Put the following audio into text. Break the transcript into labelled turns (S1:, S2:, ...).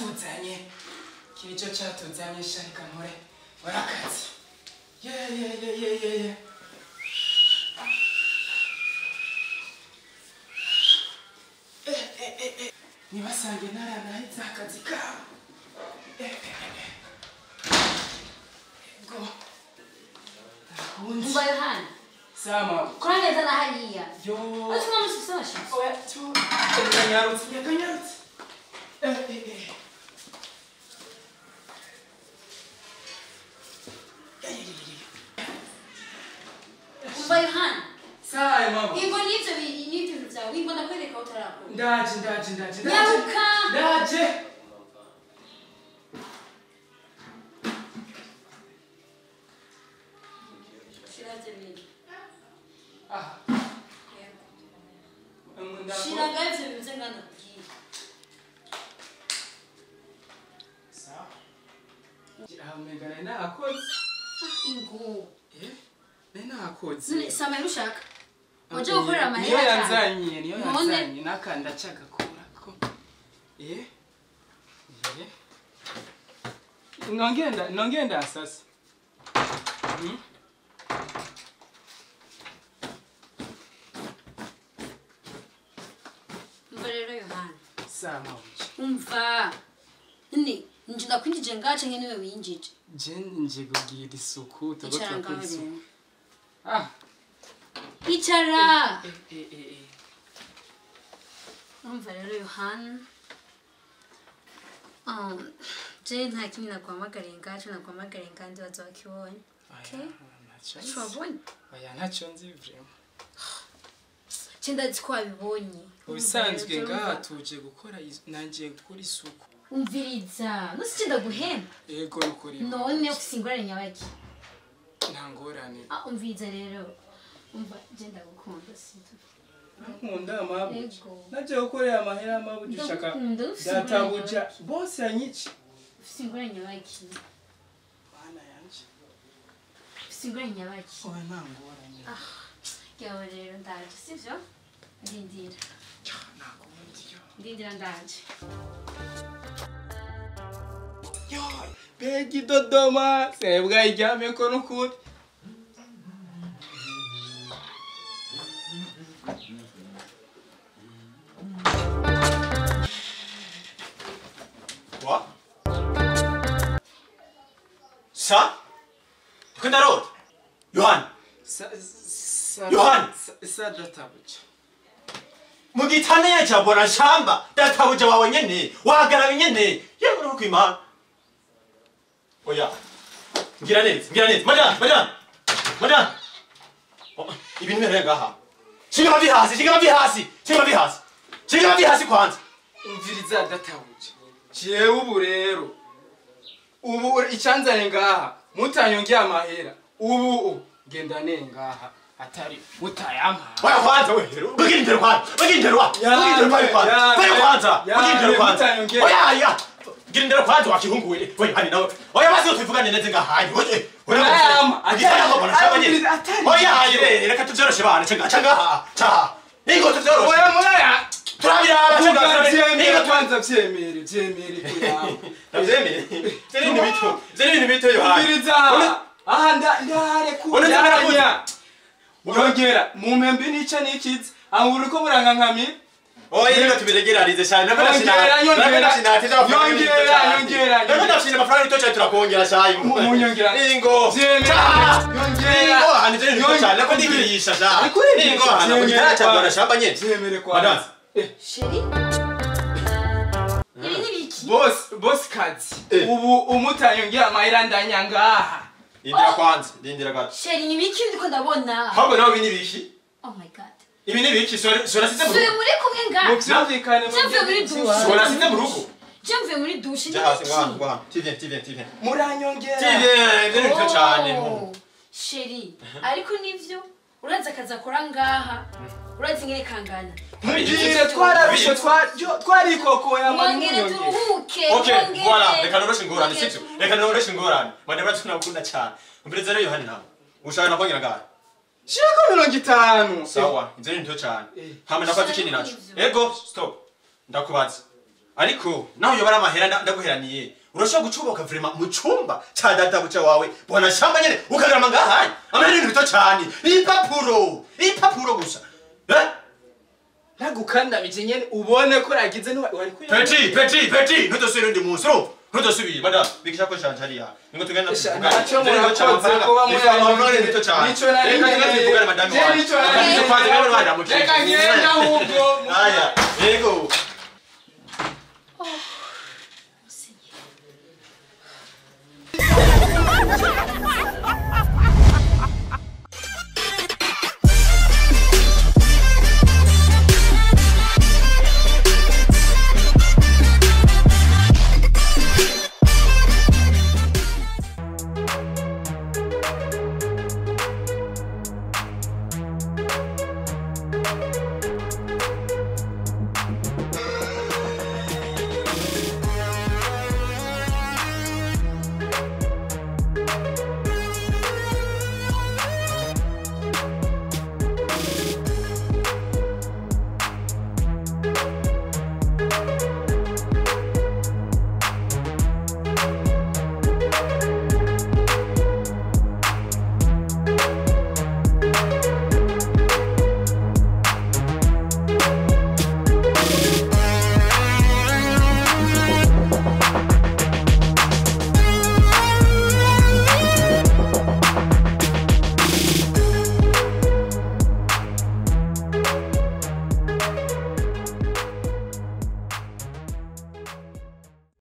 S1: Cyatuzanye. Iki nicyo cyatuzanye sharika nkore. Warakazi. Ye ye ye ye ye ye. Eh eh eh eh. Nibasange naranahetse akazi kabo. Eh eh eh. Go.
S2: Umva Yohana.
S1: Sama.
S2: Kora neza na hariya.
S1: Yo.
S2: Uzi mwa musi washitse.
S1: Oya tu. Kanyarutse, kanyarutse. Eh eh eh.
S2: Umva Yohana.
S1: Sai mama.
S2: Ingo nivyo bintu vyawe. Ingo ndakwereka aho utarakora.
S1: Ndaje ndaje ndaje.
S2: Nyaruka.
S1: Ndaje. Ah.
S2: Shira ngavyo bimeze ngana kubwira.
S1: Sawa. Amenga nari nakoze.
S2: Ingo.
S1: Eh? Nari nakoze.
S2: None sama ushaka. Uje gukorera amahera.
S1: Niyo yanzanye, niyo yanzanye nakanda cagakurako. Eh? Eh? Nongenda, nongenda sasa.
S2: Umva rero Yohana.
S1: Sama uje.
S2: Umva. None nje ndakwinjije ngace nke niwe winjije.
S1: Je nje kugira isuku, tuko
S2: Icara
S1: turakora
S2: ngaho
S1: isuku.
S2: rero.
S1: Ah.
S2: Icara.
S1: Eh eh eh eh.
S2: Umva rero Yohana. Je nta kimwe naguhamagariye ngace naguhamagariye kandi bazakibonye. Okay?
S1: Ntacyo.
S2: Wabonye?
S1: Oya ntacyo nzi vraiment.
S2: Je ndazi ko wabibonye.
S1: Ubisanzwe ngaha tuje gukora nangiye gukora isuku.
S2: Umviriza, nusi ndaguhemba.
S1: Yego nukuri.
S2: None ufise ingorane nyabaki.
S1: Nta ngorane.
S2: Ah, umviriza rero. Umva je ndagukunda sito.
S1: Nkunda mabu.
S2: Yego.
S1: Naje gukorera amahera mabu dushaka.
S2: Ndagukunda ufise ingorane.
S1: Databuja bose yanyice.
S2: Ufise ingorane nyabaki.
S1: Bana yanje.
S2: Ufise ingorane nyabaki.
S1: Oya nta ngorane.
S2: Ah, yawe rero ndaje sivyo? Ndindira.
S1: Nakundi yo.
S2: Ndindira ndaje.
S1: Yo, begi Dodoma, sebwa iryamye ko nukuri.
S3: Quoi? Sa? Ndiko ndarota. Yohana.
S1: Sa sa
S3: Yohana.
S1: Sa databuja.
S3: Mu gitanda ya bwana shamba, databuja wawe nyene, wahagarara nyene. Yewe uri kwimana. Oya. Ngira neza, ngira neza. Madame, madame. Madame. Oh, ibintu biri ngaha. Shinga mavi hasi, shinga mavi hasi, shinga mavi hasi. Shinga mavi hasi kwanza.
S1: Umviriza databuja. Jewe ubu rero. Ubu icyanzanye ngaha, mutanyongeye amahera. Ubu genda nengaha atari mutayampa.
S3: Oya kwanza we. Bagira indero kwanza. Bagira indero wa. Bagira indero kwanza. Bagira kwanza. Bagira indero kwanza. Oya ya. Gira indero kwanza wakihunguye. Oya hani nawe. Oya basi tuvugane neza ngaha. Oya.
S1: Oya
S3: agitana ko bana shaba nyene. Oya ayire reka tuvyoroshe bana cenga cenga. Cha. Ningo tuvyoroshe.
S1: Oya muraya.
S3: Turabiraba cenga.
S1: Ningo kwanza vyemere vyemere kuyawe.
S3: Ndavyemere. Zeri ibintu bito. Zeri ibintu bito Yohana.
S1: Umviriza. Aha ndare kujanya. Yongera mu mpembe nica nikiza. Aho uriko murankankamira.
S3: Oya reka tubiregerarize cyane. Nabona
S1: Yongera yongera.
S3: Nabona ndashina amafaranga ito cyane turakongera cyane.
S1: Munyongera.
S3: Ingo.
S1: Vyemere. Yongera.
S3: Ingo hani zeri ibintu cyane nako ndigirisha cyane. Ingo hana kugitara cya bwana shamba nyene.
S1: Vyemere kwa.
S2: Sheri. Ibi ni biki?
S1: Boss, boss kazi. Ubu umutanyongera amahera ndanyangaha.
S3: Ndindira kwanza, ndindira gato.
S2: Sheri ni biki ndiko ndabona?
S3: Ahubwo nawe ibi ni biki?
S2: Oh my god.
S3: Ibi ni biki? Sora size mu rugo.
S2: Sore muri kumwe ngaha.
S1: Muvyumvikane
S2: mu muri douche.
S3: Sora size mu rugo.
S2: Je mvuye muri douche.
S3: Jya hasi ngaha, ngaha. Tivien, tivien, tivien.
S1: Muranyongera.
S3: Tivien, ibyo ni bito cyane.
S2: Sheri, ariko nivyo uraza akaza akora ngaha. Urazi ngene kangana.
S1: Mugire twararushe twarikokoya
S2: Mwongere turuhuke.
S3: Okay, voilà, reka noroshe ingorane sivyo? Reka noroshe ingorane. Madame tunakunda cyane. Umviriza rero Yohani nawe. Ushaka nakongera ngaha.
S1: Shirako 50.
S3: Sawa, inzu ni nto cyane. Hama ndakubaza ikindi naco. Ego, stop. Ndakubaza. Ariko naho yobara amahera ndaguheraniye. Urashobora gucuboka vraiment mu cumba ca databuja wawe bwana shamba nyene ukagarama ngahaye. Amahera ni bito cyane. Ipapuro, ipapuro gusa. Eh?
S1: Nagukandamije nyene ubone ko ragize wari kuya.
S3: Petit, petit, petit, ntudosubire undi munsi urumva? Ntudosubire, madame, bigisha ko shanje hariya. Ningo tugenda
S1: Sha, ntacyo murakoze kuba
S3: amafaranga ni bito cyane.
S1: Nico nari
S3: Reka
S1: nkeneye.
S3: tugende tuvugane madame
S1: Je
S3: wawe.
S1: nico nari
S3: Reka
S1: nkeneye.
S3: tuvugane madame
S1: Reka ngende ahubwo.
S3: Aya, yego.